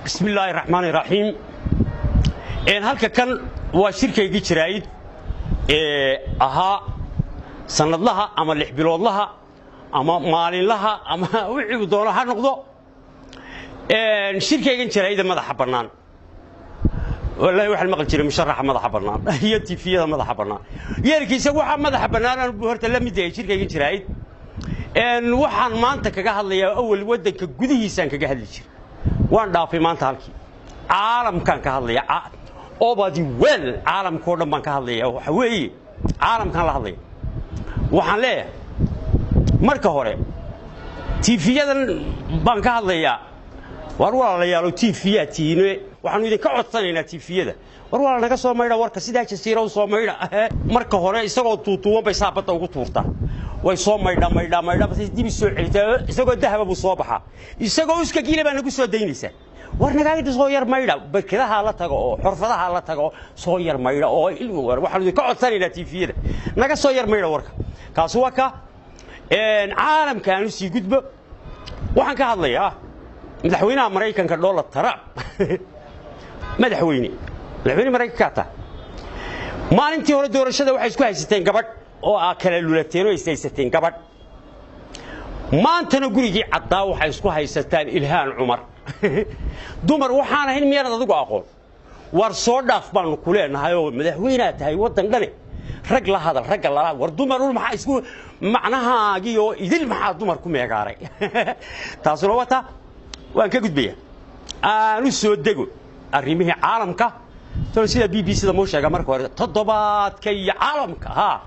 Bismi illaahi raxmaani raxiim. Halka kan waa shirkaygii jaraa'id ee ahaa sanadlaha ama 6 biloodlaha ama maalinlaha ama wixii uu doono ha noqdo. Shirkaygan jaraa'ida madaxa bannaan, wallahi waxaan maqli jiray musharaxa madaxa bannaan iyo TV-yada madaxa bannaan. Yeelkiisa waxaa madaxa bannaan buu horta la mid yahay shirkaygan jaraa'id. Waxaan maanta kaga hadlayaa, awal waddanka gudihiisaan kaga hadli jiray, waan dhaafay maanta halkii, caalamkaan ka hadlaya, over the world, caalamkao dhan baan ka hadlaya. Waxa weeye caalamkaan la hadlaya. Waxaan leeyahay marka hore TV-yadan baan ka hadlayaa. War walaalayaalo, TV-yaa tihiine, waxaanu idinka codsanaynaa TV-yada, war walaal, naga soo maydha warka, sidaa Jasiira u soo maydha. Marka hore isagoo tuutuuban bay saa badda ugu tuurtaa, way soo maydha, maydha, maydha, bas dibi soo celitaa, isagoo dahaba buu soo baxaa, isagoo uskagiile baa nagu soo daynaysaa. War nagaaga soo yar maydha, barkadaha la tago oo xorfadaha la tago, soo yar maydha oo waxaanu idinka codsanaynaa TV-yada, naga soo yar maydha warka. Kaasi waa ka caalamka. Aanu sii gudbo, waxaan ka hadlayaa madaxweynaha Maraykanka Donald Trump. Madaxweyne Maraykanka taa maalintii hore doorashada waxay isku haysateen gabadh oo aa kala lulateen oo ishaysateen gabadh. Maantana gurigii caddaa waxay isku haysataan Ilhaan Cumar. Dumar waxaan ahayn miyaanad adigu aqoon? War soo dhaaf baanu ku leenahay oo madaxweynaad tahay waddan dhane, rag la hadal, ragga lala. War dumar ul maxaa isku macnahaagii oo idil, maxaa dumar ku meegaaray? Taasuna waa taa, waan ka gudbaya. Aanu soo dego arrimihii caalamka. Tolo sida BBC da muu sheega marka hore toddobaadka iyo caalamka. Ha,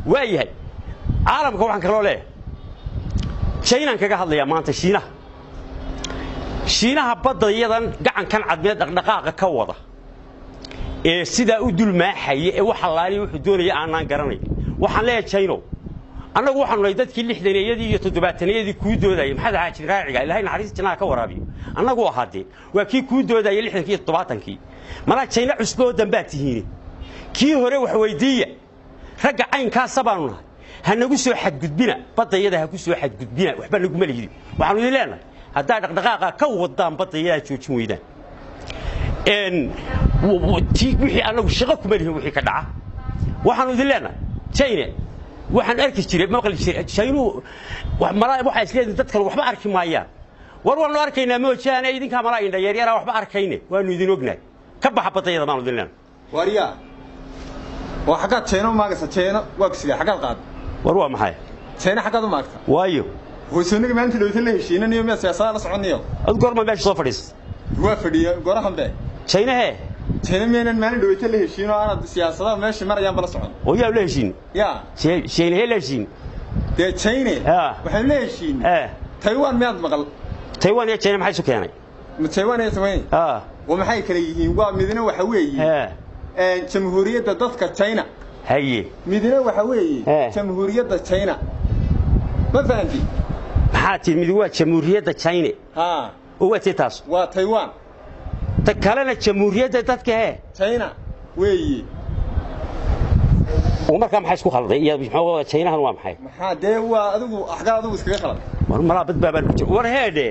waa yahay. Caalamka waxaan kaloo leeyahay, Chinaan kaga hadlayaa maanta. Shiinaha badda iyadan gacankan Cadmeed dhaqdhaqaaqa ka wada ee sidaa u dulmaaxaya ee wax allaaliya wuxuu doonaya aanaan garanay. Waxaan leeyahay Chino, annagu waxaanu nahay dadkii lixdaneyadii iyo toddobaataneyadii kuu doodayay. Maxamed Xaaji Raaciga, Ilaahay naxariis jannaha ka waraabiyo, annagu ahaadee waa kii kuu doodayay 60kii iyo 70kii. Malaa China cusbo oo dambaa tihiine, kii hore wax weydiiya. Ragga caynkaasa baanu nahay. Ha nagu soo xadgudbina badda iyada, ha ku soo xadgudbina, waxba naguma lihidin. Waxaanu idin leenahay, haddaa dhaqdhaqaaqa ka wadaan badda iyadaa joojin weydaan, wixii annagu shaqo kuma lihin wixii ka dhaca. Waxaanu idin leenahay China, waxaan arki jiray, maqli jiray Chinuhu malaa waxaa isleeyihin dad kale waxba arki maayaan. War waanu arkaynaa moojaane, idinkaa malaa indha yaryara waxba arkayne, waanu idin ognahay. Ka baxa baddayada baanu idin leenahay. Waaryaa, oo xaggaad China u maagaysa? China waa ku sidee? Xaggaad qaad? War waa maxay? China xaggaad u maagta? Waayo. Hoosoonaga maalintii dhaweyta la heshiinanayo, miyaa siyaasadaha la soconniyo? Ad goorma meesha soo fadhiis? Waa fadhiya gorahan be. China hee? China miyaynan maalin dhaweyta la heshiino, aanaad siyaasadaha meesha marayaanba la socon? Oo yaa la heshiin? Ya. China hee la heshiin? Dee China waxaynu la heshiin Taiwan, miyaad maqal? Taiwan iyo China maxay isu keenay? Ma Taiwan iyo Taiwan oo maxay kala yihiin? Waa midna waxa weeye Jamhuuriyadda Dadka China. Midna waxa weeye Jamhuuriyadda China. Ma fahanti? Maxaa tihi? Mid waa Jamhuuriyadda China? Ha. Oo waa tee taas? Waa Taiwan. Ta kalena Jamhuuriyadda Dadka hee? China weeye. Oo markaa maxay isku khalday iyo muxuu Chinahan waa maxay? Maxaa dee, waa adigu xaggaa adigu iskaga khalad. War malaa bad baan ku jira. War heedhe,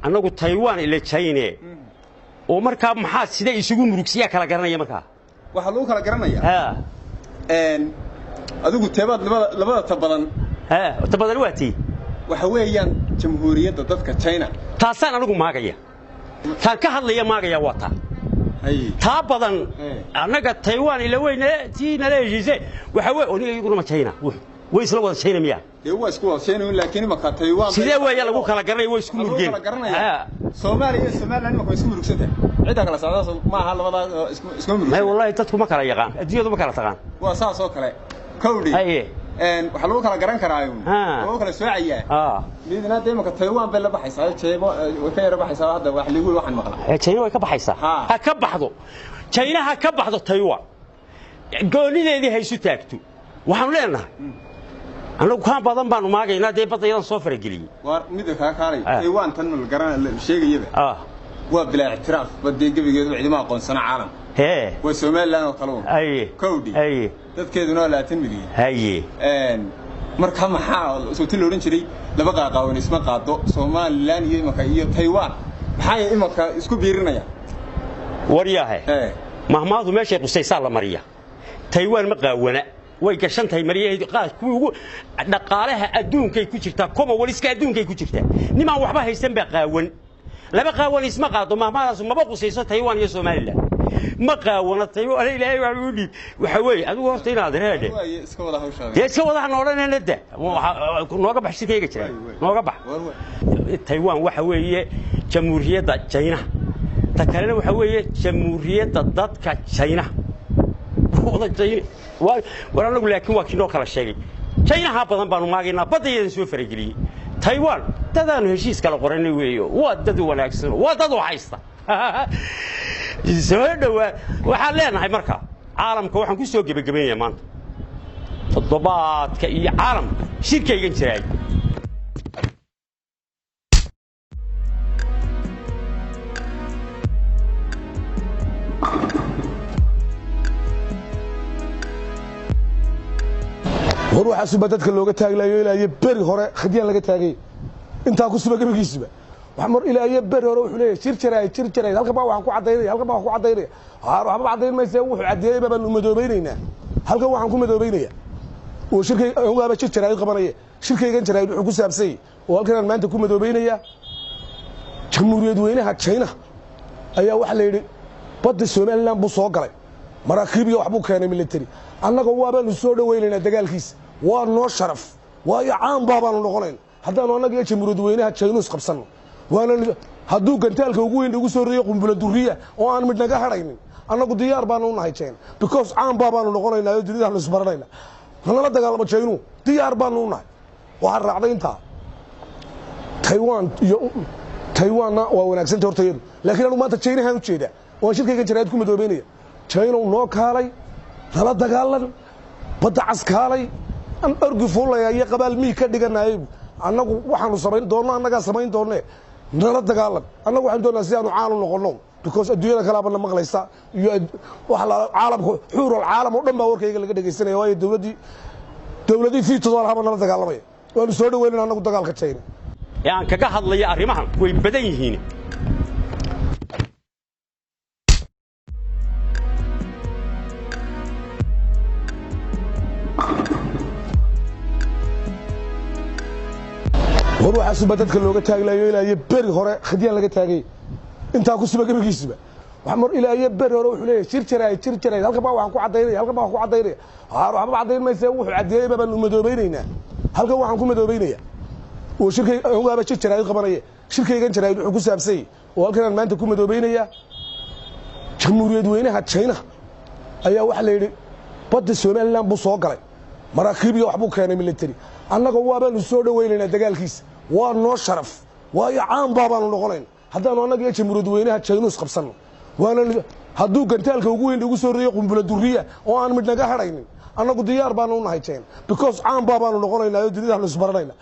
annagu Taiwan ila China, oo markaa maxaa sida isugu murugsiyaa kala garanaya markaa? Waxaa lagu kala garanayaa adigu teebaad labada ta badan. Ha, ta badan waa tii. Waxa weeyaan Jamhuuriyadda Dadka China. Taasaan anigu maagaya, taan ka hadlaya maagaya waa taa. Taa badan. Annaga Taiwan ila weyne tii nala heshiisay waxa wey oniga iyaguna ma China way isla wada China miya? Dee waa isku wada China, laakiin imaka Taiwan sidee weeye lagu kala garanaya? Way isku lagu murgeen. Kala garanaya Soomaaliya iyo Somaliland imaka way isku murugsan tahay. Cidda kala socdaas ma aha, labadaa isku may murugsan. Wallahi dadku ma kala yaqaan, adduunyadu ma kala taqaan. Waa saas oo kale kowdhi. Waxaa lagu kala garan karaa, lagu kala soocayaa, midna dee imaka Taiwan bay la baxaysaa, jeebo way ka yara baxaysaa. Hadda wax ligu waxaan maqlaa. China way ka baxaysaa. Ha ka baxdo China, ha ka baxdo Taiwan, goonideedii ha isu taagto. Waxaanu leenahay annagu kaan badan baanu maagaynaa, dee badda yadan soo farageliyey. Waar mida kaa kaalay, Taiwan tan la garan la sheegayaba waa bilaa ictiraaf badee, gebigeedu cidima aqoonsana caalamka. Waa Somaliland oo kale un. Kowdhi. Dadkeeduna waa 20 milyan. Marka maxaa soo ti la odhan jiray, laba qaaqaawan isma qaado, Somaliland iyo imaka iyo Taiwan. Maxay imanka isku biirinayaan? Waryaahe, mahmaadu meeshay qusaysaa la mariya. Taiwan ma qaawana, way gashan tahay maryaheedu. Qaar kuwii ugu dhaqaalaha adduunkay ku jirtaa, Commonwealthka adduunkay ku jirtaa. Nimaan waxba haysan baa qaawan, laba qaawan isma qaado. Mahmaadaasu maba qusayso Taiwan iyo Somaliland. Ma qaawana Taiwan. Ilaahay wax u dhiib. Waxa weeye, adigu horta inaad reedhe. Waaye, iska wada hawshaada. Dee iska wadaha noodhanayna, da nooga bax shirkayga jira, nooga bax. Taiwan waxa weeye Jamhuuriyadda Jaynaha, ta kalena waxa weeye Jamhuuriyadda Dadka Jaynaha. Wada Jayne war anagu, laakiin waa kii noo kala sheegay. Jaynaha badan baanu maagaynaa, badda soo farageliyey. Taiwan dadaanu heshiis kala qoranay weeyo, waa dad wanaagsan, waa dad waxaysta soo dhowaa. Waxaan leenahay marka caalamka, waxaan ku soo gebagabaynayaa maanta toddobaadka iyo caalamka shirkaygan jiraay. War waxaasuba dadka looga taaglayo ilaa iyo beri hore khadyaan laga taagay intaa ku suba gebigiisuba. Wax mar ilaa iyo beri hore wuxuu leeyahay jir jaraay, jir jaraay. Halkan baa waxaan ku cadaynaya, halkan baa wax ku cadaynaya. Haar waxba cadayn maysa, wuxuu cadeeyay baanu madoobaynaynaa. Halkan waxaan ku madoobaynaya oo shirkay ogaaba jir jaraay qabanaya. Shirkaygan jaraay wuxuu ku saabsan yahay oo halkan aan maanta ku madoobaynaya, Jamhuuriyad weynaha China ayaa waxa la yidhi badda Somaliland buu soo galay, maraakiib iyo waxbuu keenay military. Annaga waabaanu soo dhawaynaynaa dagaalkiisa, waa noo sharaf, waayo caan baabaanu noqonayna haddaanu annaga iyo Jamhuuriyad weynaha Jaynuus qabsanno. Waana hadduu gantaalka ugu weyn ugu soo riyo qumbula duriya oo aan mid naga hadhaynin, annagu diyaar baanu u nahay China, because caan baabaanu noqonaynaa oo dunidaanu isbaranayna. Hanala dagaalamo Jaynu, diyaar baanu u nahay. Waxaa raacday intaa Taiwan iyo Taiwanna waa wanaagsanta horta iyadu, laakiin anigu maanta Chinahaan u jeedaa waan shirkaygan jaraa'id ku madoobeynaya. Chinow noo kaalay, nala dagaalan, badda cas kaalay. Aan orgi fuulaya iyo qabaal mii ka dhiganayay. Annagu waxaanu samayn doonno annagaa samayn doonne, nala dagaalan. Annagu waxaanu doonaa si aanu caan u noqonno, because adduunyada kalaaba na maqlaysa iyo waxa la caalamka xuural caalam oo dhan baa warkayga laga dhegaysanaya, waayo dowladii fiitooda lahaba nala dagaalamaya. Waanu soo dhaweynayna annagu dagaalka China ee aan kaga hadlaya arrimahan way badan yihiin. War waxaasuba dadka looga taaglayo ilaa iyo beri hore khadyaan laga taagay intaa ku suba gebigiisuba. Wax mar ilaa iyo beri hore wuxuu leeyahay jir jaraay, jir jaraay. Halkan baa waxaan ku cadaynaya, halkan baa wax ku cadaynaya. Haar waxba cadayn maysa, wuxuu cadeeyay baanu madoobaynaynaa. Halkan waxaan ku madoobaynaya oo shirkay ogaaba jir jaraa'id qabanaya. Shirkaygan jaraa'id wuxuu ku saabsan yahay oo halkan aan maanta ku madoobaynaya, Jamhuuriyad weynaha China ayaa waxa la yidhi badda Somaliland buu soo galay, maraakiib iyo waxbuu keenay military. Annaga waabaanu soo dhawaynaynaa dagaalkiisa, waa noo sharaf, waayo caan baabaanu noqonayna haddaanu annaga iyo Jamhuuriyad weynaha Jaynuus qabsanno. Waana hadduu gantaalka ugu weyn ugu soo riyo qumbula duriya oo aan mid naga hadhaynin, annagu diyaar baanu u nahay China, because caan baabaanu noqonaynaa oo dunidaanu isbaranayna.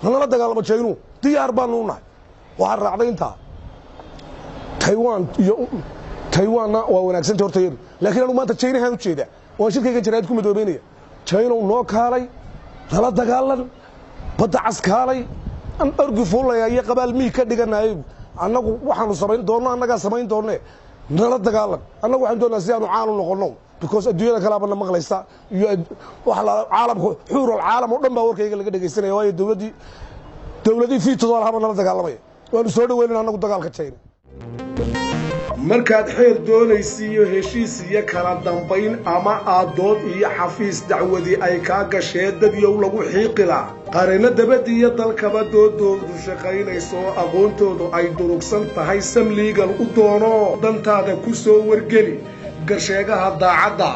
Hanala dagaalamo Jaynu, diyaar baanu u nahay. Waxaa raacday intaa Taiwan iyo Taiwanna waa wanaagsanta horta iyadu, laakiin anigu maanta Chinahaan u jeedaa waan shirkaygan jaraa'id ku madoobeynaya. Chinow noo kaalay, nala dagaalan, badda cas kaalay. Aan orgi fuulaya iyo qabaal mii ka dhiganayay. Annagu waxaanu samayn doonno annagaa samayn doonne, nala dagaalan. Annagu waxaanu doonaa si aanu caan u noqonno, because adduunyada kalaaba na maqlaysa iyo waxa la caalamka xuural caalam oo dhan baa warkayga laga dhegaysanaya, waayo dowladii fiitooda lahaba nala dagaalamaya. Waanu soo dhaweynayna annagu dagaalka China. Markaad xeer doonaysiiyo heshiis iyo kala dambayn ama aad dood iyo xafiis dacwadii ay kaa gashee dadyow lagu xiiqilaa, qareenno dabad iyo dalkaba doodoodu shaqaynayso oo aqoontoodu ay durugsan tahay, Samliigal u doono, dantaada ku soo wargeli garsheegaha daacadda.